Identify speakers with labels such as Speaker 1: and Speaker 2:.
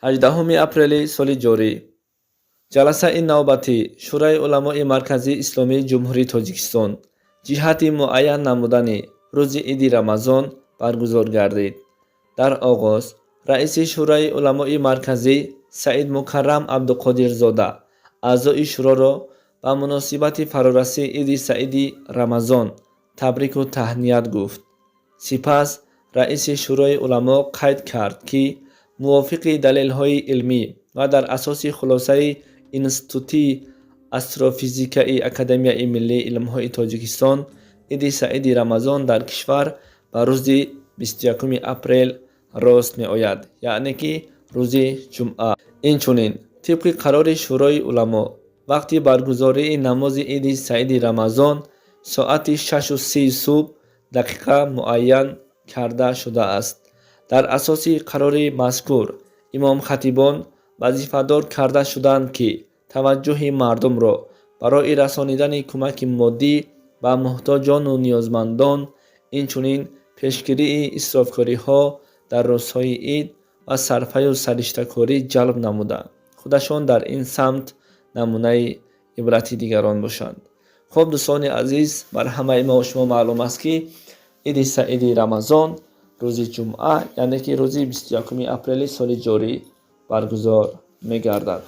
Speaker 1: 18 апрели соли ҷорӣ ҷаласаи навбатии Шӯрои уламои Марказии Исломии Ҷумҳурии Тоҷикистон ҷиҳати муайян намудани рӯзи Иди Рамазон баргузор гардид. Дар оғоз раиси Шӯрои уламои Марказӣ Саидмукаррам Абдуқодирзода аъзои шӯроро ба муносибати фарорасии Иди Саиди Рамазон табрику таҳният гуфт. Сипас раиси Шӯрои уламо қайд кард, ки мувофиқи далелҳои илмӣ ва дар асоси хулосаи Институти астрофизикаи Академияи миллии илмҳои Тоҷикистон Иди Саиди Рамазон дар кишвар ба рӯзи 21 апрел рост меояд, яъне ки рӯзи ҷумъа. Инчунин, тибқи қарори Шӯрои уламо, вақти баргузории намози Иди Саиди Рамазон соати 6:30 субҳ дақиқа муайян карда шудааст. Дар асоси қарори мазкур имомхатибон вазифадор карда шуданд, ки таваҷҷӯҳи мардумро барои расонидани кӯмаки моддӣ ба муҳтоҷону ниёзмандон, инчунин пешгирии исрофкориҳо дар рӯзҳои ид ва сарфаю сариштакорӣ ҷалб намуда, худашон дар ин самт намунаи ибрати дигарон бошанд. Хуб, дӯстони азиз, бар ҳамаи мо шумо маълум аст, ки Иди Саиди Рамазон рӯзи ҷумъа, яъне ки рӯзи 21 апрели соли ҷорӣ баргузор мегардад.